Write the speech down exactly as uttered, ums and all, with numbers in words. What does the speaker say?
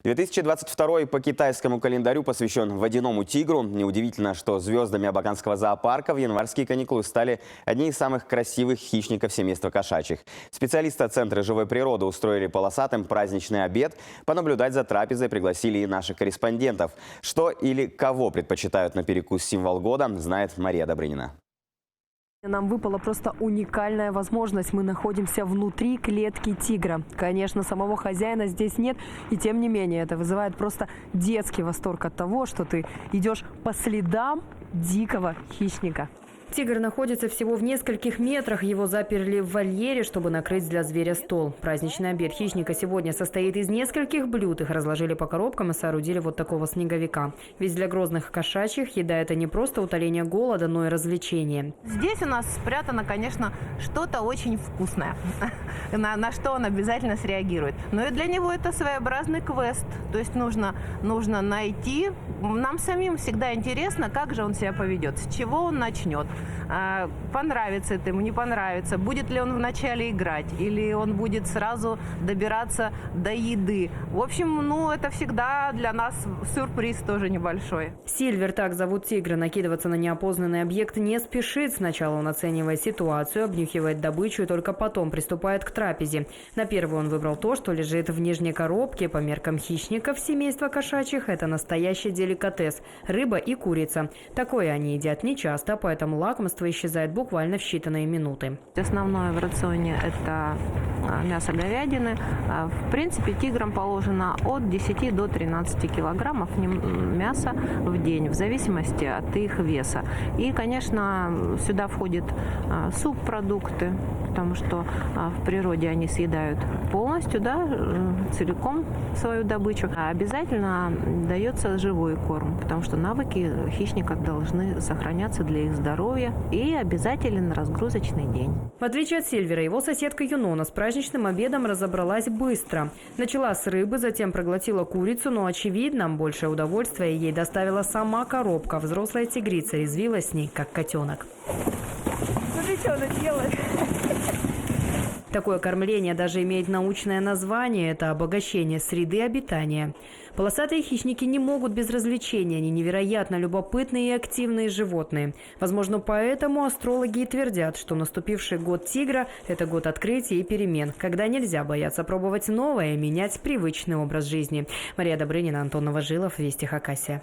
Две тысячи двадцать второй по китайскому календарю посвящён водяному тигру. Неудивительно, что звёздами Абаканского зоопарка в январские каникулы стали одни из самых красивых хищников семейства кошачьих. Специалисты Центра живой природы устроили полосатым праздничный обед. Понаблюдать за трапезой пригласили и наших корреспондентов. Что или кого предпочитают на перекус символ года, знает Мария Добрынина. Нам выпала просто уникальная возможность. Мы находимся внутри клетки тигра. Конечно, самого хозяина здесь нет, и тем не менее это вызывает просто детский восторг от того, что ты идёшь по следам дикого хищника. Тигр находится всего в нескольких метрах. Его заперли в вольере, чтобы накрыть для зверя стол. Праздничный обед хищника сегодня состоит из нескольких блюд. Их разложили по коробкам и соорудили вот такого снеговика. Ведь для грозных кошачьих еда — это не просто утоление голода, но и развлечение. Здесь у нас спрятано, конечно, что-то очень вкусное, на, на что он обязательно среагирует. Но и для него это своеобразный квест. То есть нужно, нужно найти. Нам самим всегда интересно, как же он себя поведёт, с чего он начнёт. А, понравится это ему, не понравится. Будет ли он вначале играть, или он будет сразу добираться до еды. В общем, ну, это всегда для нас сюрприз тоже небольшой. Сильвер — так зовут тигра. Накидываться на неопознанный объект не спешит. Сначала он оценивает ситуацию, обнюхивает добычу и только потом приступает к трапезе. На первую он выбрал то, что лежит в нижней коробке. По меркам хищников семейства кошачьих это настоящий деликатес. Рыба и курица. Такое они едят нечасто, поэтому лакомство исчезает буквально в считанные минуты. Основное в рационе — это, а, мясо говядины. А, в принципе, тиграм положено от десяти до тринадцати килограммов нем-, мяса в день, в зависимости от их веса. И, конечно, сюда входят, а, субпродукты, потому что, а, в природе они съедают полностью, да, э, целиком свою добычу. А обязательно даётся живой корм, потому что навыки хищника должны сохраняться для их здоровья. И обязателен разгрузочный день. В отличие от Сильвера, его соседка Юнона с праздничным обедом разобралась быстро. Начала с рыбы, затем проглотила курицу, но, очевидно, большее удовольствие ей доставила сама коробка. Взрослая тигрица резвилась с ней, как котёнок. Смотри, что она делает. Такое кормление даже имеет научное название. Это обогащение среды обитания. Полосатые хищники не могут без развлечений. Они невероятно любопытные и активные животные. Возможно, поэтому астрологи и твердят, что наступивший год тигра — это год открытий и перемен, когда нельзя бояться пробовать новое и менять привычный образ жизни. Мария Добрынина, Антон Новожилов, Вести Хакасия.